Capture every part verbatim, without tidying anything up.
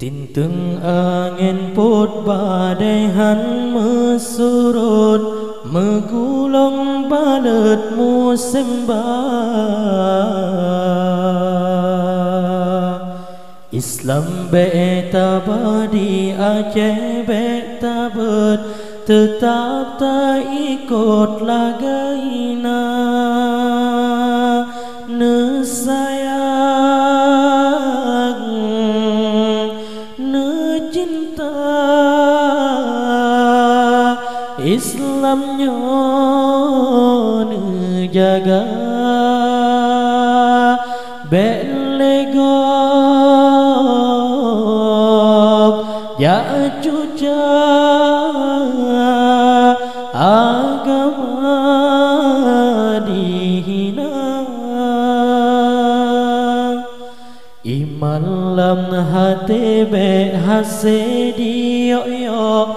Tinteueng angén pôt badai han meusurot, meugulong baleuet musém ba. Islam bék taba di Aceh, bék tabeuet, teutab taikot lagée na. Neusayang, neucinta, Islam nyoe neujaga. Bék lé gob jak cuca agama dihina. Iman lam haté bék hase diyok-yok,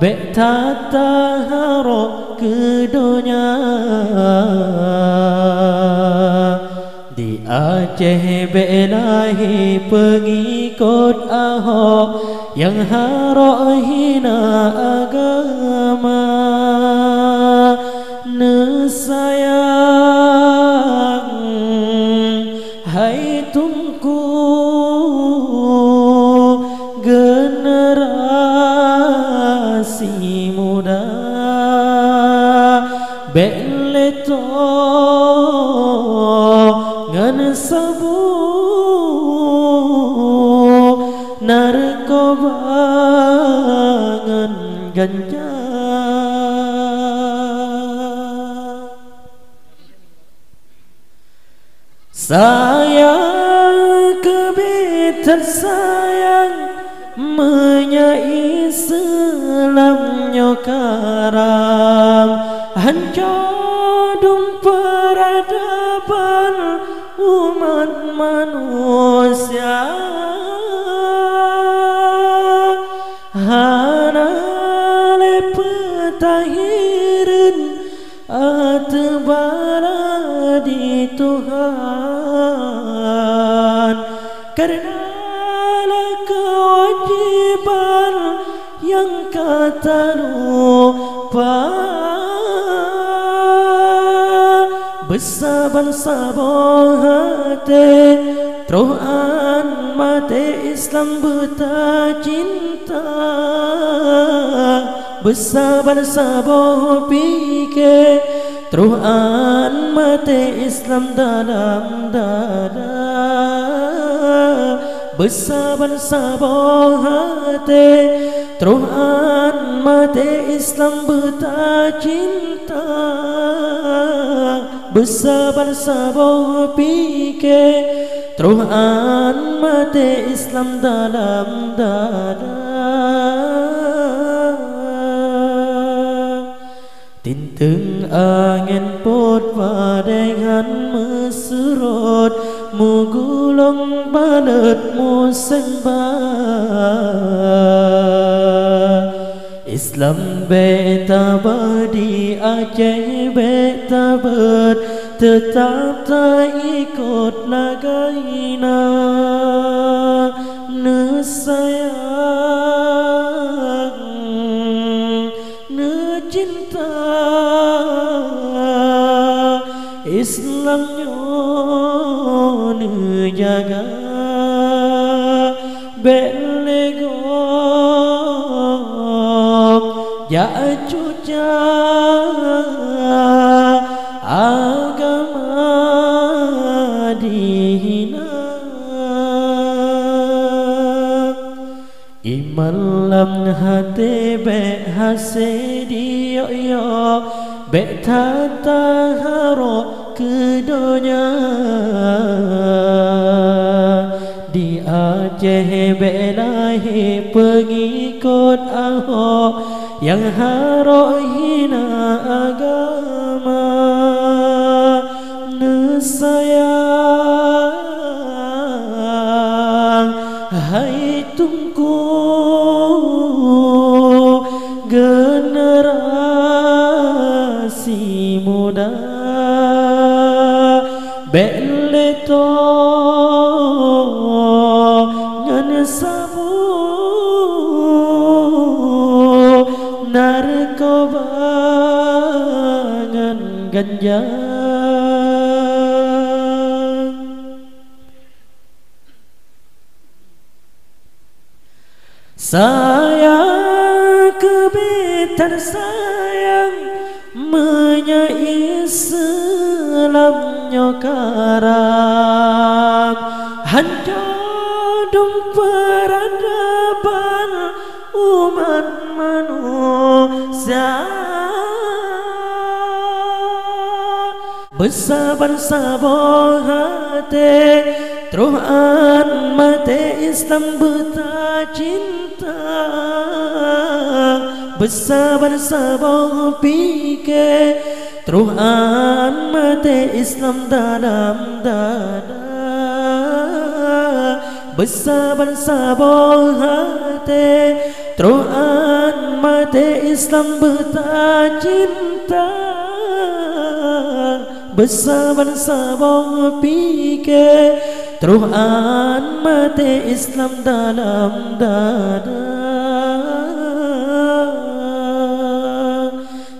bék that taharok keu donya. Di Aceh bék lahé peungikot Ahok nyang harok hina agama. Neusayang, hai Teungku, generasi muda, bék lé to ngon sabu, narkoba ngon ganja. Sayang keubiet that sayang, meunyoe Islam nyoe karam, hanco dum peuradaban umat manusia. Hana lé peutahireuen ateueh bala di Tuhan, kareuna na keuwajéban nyang ka talupa. Beusaban saboh até, troh án maté Islam beutacinta. Beusaban saboh pike, troh án maté Islam dalam dada. Beusaban saboh até, troh án maté Islam beutacinta. Beusaban saboh pike, troh án maté Islam dalam dada. Tinteueng angén pôt padé ngon meusurot, meugulong baleuet musém ba. Islam bék tabah di Aceh, bék tabeuet, teutab taikot lagée na. Neusayang, neucinta, Islam nyoe neujaga. Bék lé gob jak cuca agama dihina. Iman lam haté bék hasé diyok-yok, bék that taharok keu donya. Di Aceh bék lahé peungikot Ahok nyang harok hina agama. Neusayang, hai Teungku, generasi muda, bék lé to ngon saboh Panjang. Sayang keubiet that sayang, meunyoe Islam nyoe karam, hanco dum peuradaban umat manusia. Beusaban saboh até, troh án maté Islam beutacinta. Beusaban saboh pike, troh án maté Islam dalam dada. Beusaban saboh até, troh án maté Islam beutacinta. Beusaban saboh pike, troh án maté Islam dalam dada.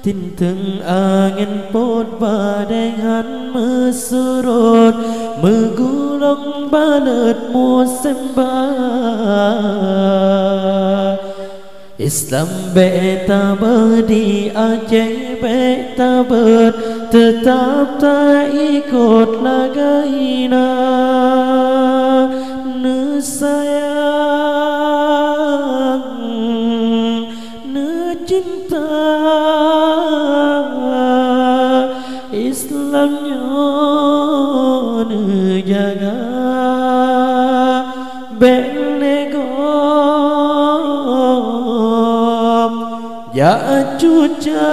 Tinteung angén pôt badée han meusurot, meugulong baleuet musém ba. Islam bék tabeuet di Aceh, bék tabeuet, teutab taikot lagée na. Neusayang, neucinta, Islam nyoe neujaga, bék lé gob jak cuca.